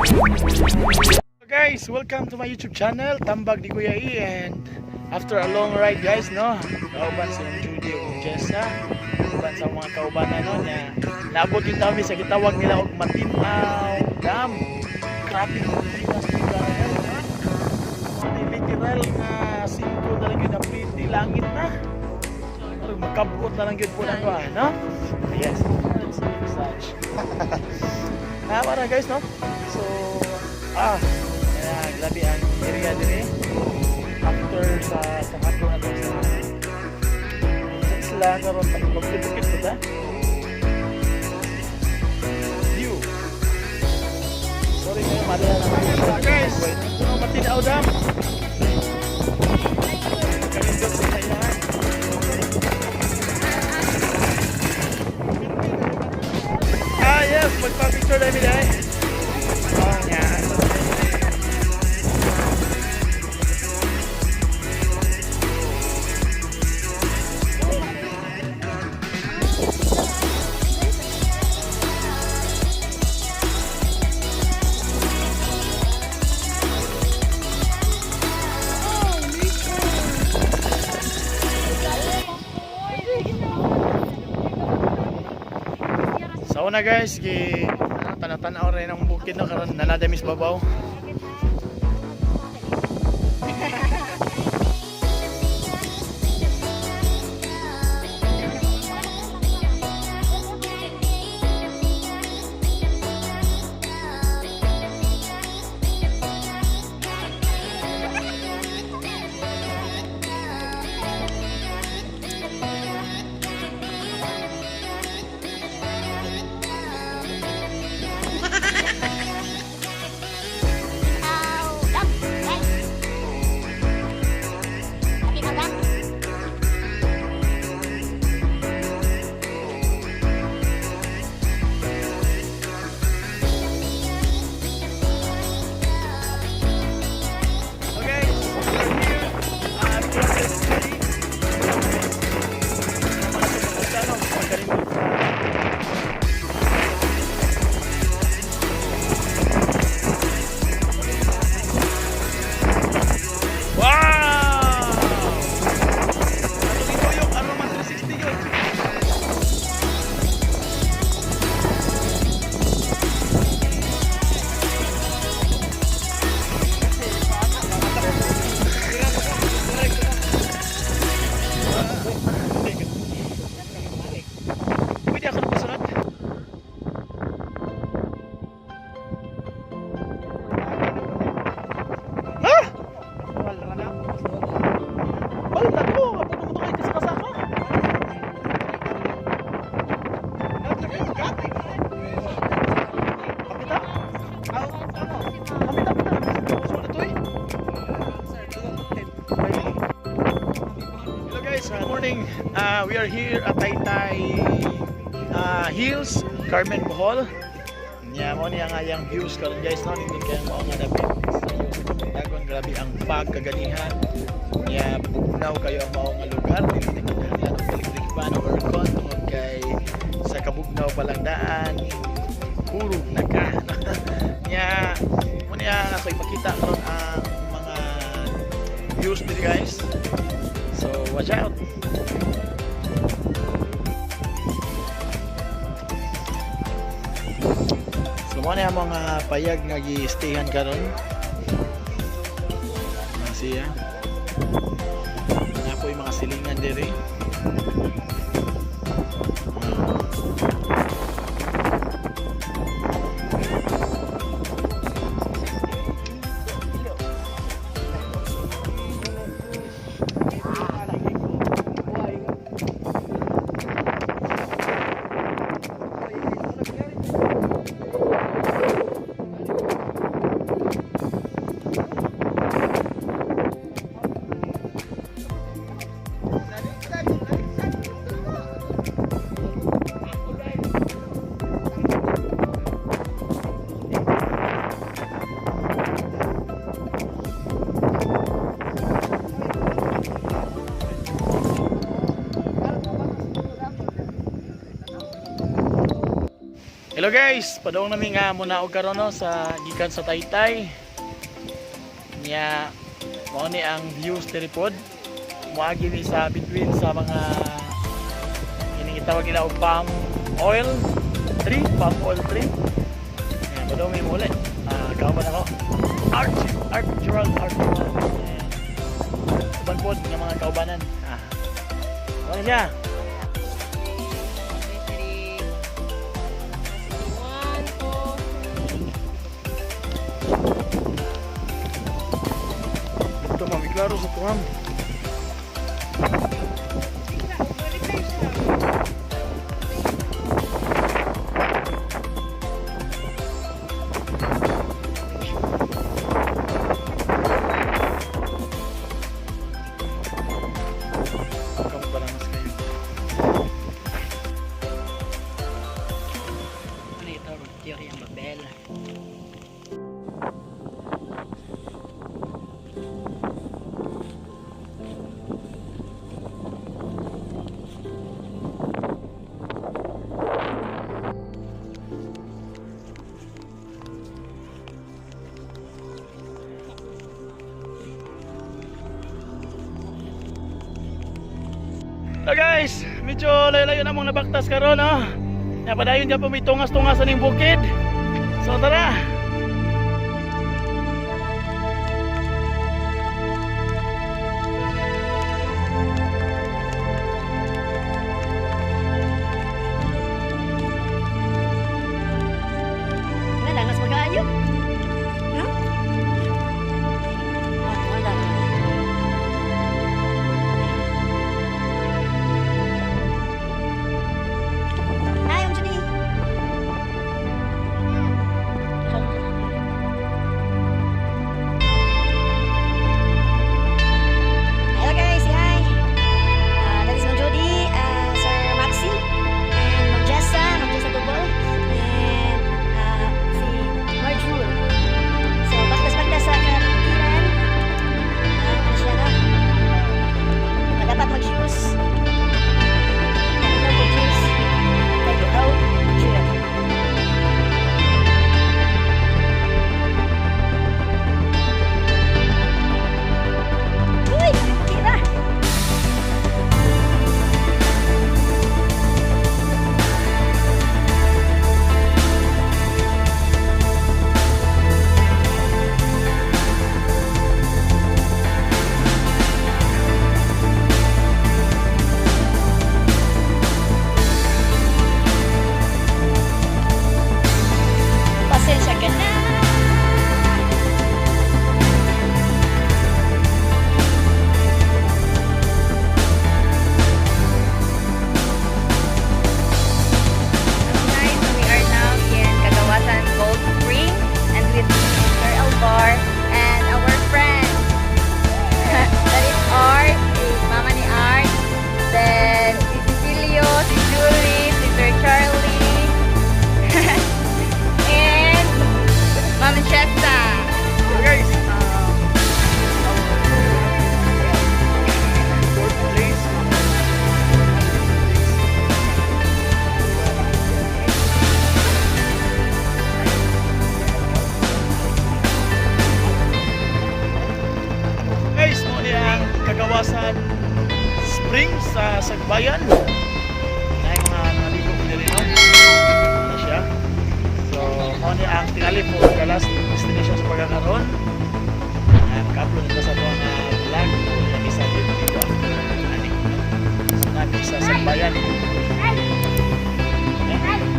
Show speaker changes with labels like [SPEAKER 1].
[SPEAKER 1] Guys, welcome to my YouTube channel, Tambag ni Kuya E, and after a long ride, guys, no, kauban si Ma'am Judy ug Jessa, kauban sa mga kaubanan, no, nya naabot yung kami sa gitawag nila og Matin-aw Dam. Grabe ko sa lugar, guys, ha? Mga literal nga 5 na lang yun ang pretty langit na. Pero makabot na lang yun po na to, ah, no? Yes, let's such. Tama na, guys, no? So, kaya grabe ang area dire. After sa pangatlo na to sa isla karon pag bukid po ta. View. Sorry kayo, mali na naman. Guys, ito Matin-aw Dam. Kanindot sa ilahan. Ah, yes, magpa-picture na mi dai. Oh, yan. Sa una, guys, gi ano, tanaw-tanaw rin ang bukid no karon na nadamis babaw.
[SPEAKER 2] Dam, guys. Matin-aw Dam.
[SPEAKER 1] Okay, we're here at Process 3. Ano, pagkalindot Wow! Ano dito yung Aroma 360 yun? Pwede ako nagpasunod? Ha? Balik ko, kapag mo kayo kasakasaka. Pakita? Pakita, pakita. Sulat to eh. Hello guys, good morning. We are here at Taytay Hills, Carmen, Bohol. Nya mo niya nga yung views karon, guys, no, nindot kay mao nga dapit. Dagon, grabe ang fog kaganihan. Nya bugnaw kayo ang mao nga lugar, dili na kinahanglan og electric fan o aircon tungod kay sa kabugnaw pa lang daan hurog na ka. Nya mo niya ako ipakita karon ang mga views diri, guys. So watch out. So mo na ang mga payag nga gi-stayhan karon. Mga siya. Nga po yung mga silingan diri. Hello guys, padung nami nga muna og karon, no, sa gikan sa Taytay. Nya mao ni ang views diri pod. Moagi mi sa between sa mga ining gitawag nila og palm oil tree, palm oil tree. Nya padung mi muli. Ah, kauban ako. Art Art Gerald Art Gerald. Ayan. Uban pod nga mga kaubanan. Ah. Mao ni siya.
[SPEAKER 3] Three. One, two, three.
[SPEAKER 1] Ito, ma'am, klaro sa tuwam. Kamu balanas kayo.
[SPEAKER 3] Ano ito? Theory ang Babel.
[SPEAKER 1] So guys, medyo layo-layo na mong nabaktas karon, no. Napadayon ka pa may tungas-tungas aning bukid. So tara.
[SPEAKER 2] Wala, langas magkaayo. Ha? Ah, wala. Hi, I'm Judy. Hello guys, say hi. That is Ma'am Judy, Sir Maxi, and Ma'am Jessa Dubol, and si Marjul. So, baktas-baktas sa kabukiran. Ano siya na? Dapat mag-shoes. Ano mag-shoes? Like, how? Sure. Uy, tira! Pasensya ka na.
[SPEAKER 4] Guys, so we are now in Kagawasan Gold Spring and with Sir Alvar and our friend. That is Art, si Mama ni Art, then si Cecilio, si Julie, si Sir Charlie, and Mama Chesta.
[SPEAKER 1] So guys, fourth place. Guys, mo ni ang Kagawasan Spring sa Sagbayan. Na yung mga nangaligo ko diri, no. Ano siya? So, mo ni ang tingali po the last destination sa pagkakaroon. Ay, mag-upload na sa ito nga vlog. Kami sa dito dito after ani. So, namin sa Sagbayan.